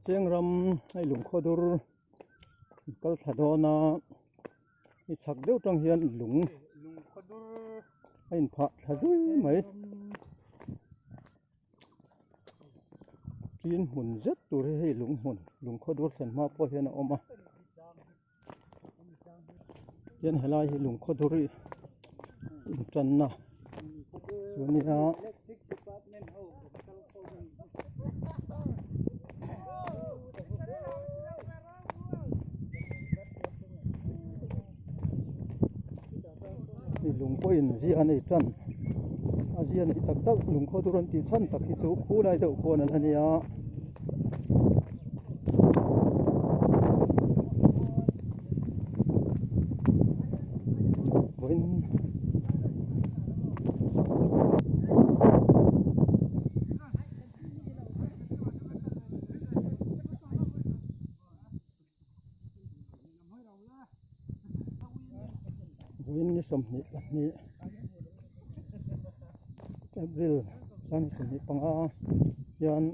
Vancheng ram hei lungkhawdur kal thla dawn a i chhak deuh tang hian lung a inphah thla zui mai. Tin hmun zet tur hi hei lung hmun lungkhawdur thlen hma pawh hian a awm a hian helai hi lungkhawdur intanna chu a nia. Hei lung pawhin zia a nei tan a zia nei tak tak lung khaw tur an tih chhan tak hi chu khulai deuh khawn an la nia. Vawiin Vawiin ni 22 April 2025 hian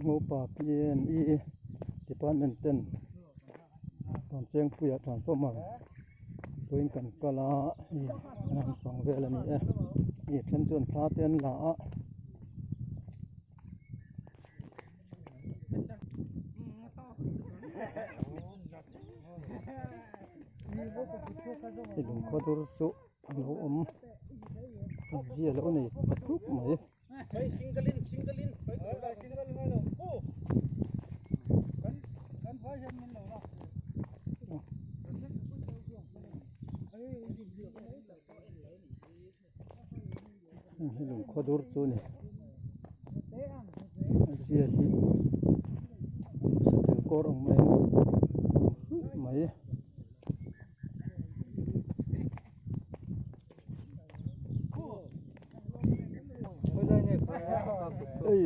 Ngopa PNE Department ten Vanchengpuia transformer vawiin kan kal a hei naupang vel a ni e hei then chuan thla te an la a. Hei lungkhaw dur chu a lo awm a zia lo nei ta tluk mai. Heng hi lungkhaw dur chu a ni a zia hi satel kawr ang mai a awm hruih mai. Hei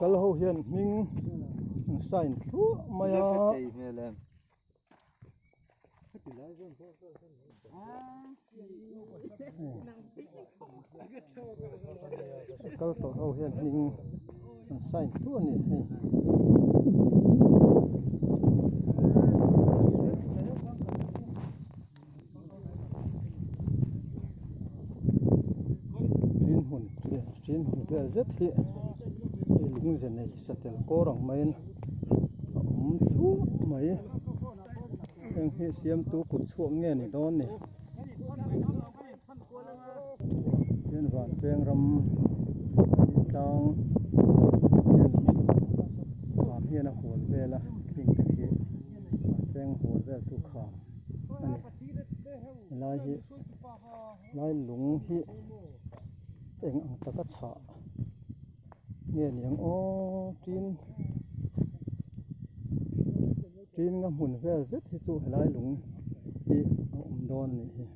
kal ho hian hming an sign thluah mai a. Kal tawh ho hian hming an sign thluah a ni hei. Tin hmun tin hmun vel zet hi hei lungze nei satel kawr ang maiin a awm thluah mai heng hi siamtu kut chhuak nge ni dawn ni tin vancheng ram tlang hian kham hian a hual vel a hling te khi vancheng hual vel chu kham. a ni helai hi helai lung hi eng ang taka chhah nge niang aw tin tin a hmun vel zet hi chu helai lung hi a awm dawn a nih hi.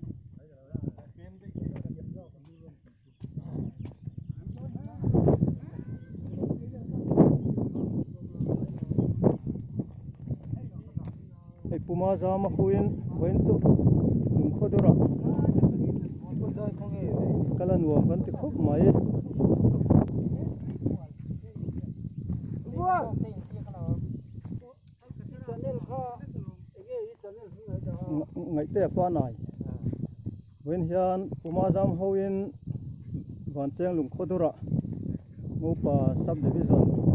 Hei puma zam a huin vawiin chu lungkhaw dawrah kal a nuam kan ti khawp mai. Ngaihte a panai. Vawiin hian Puma zam hoin Vancheng lungkhaw dawrah Ngopa Sub Division.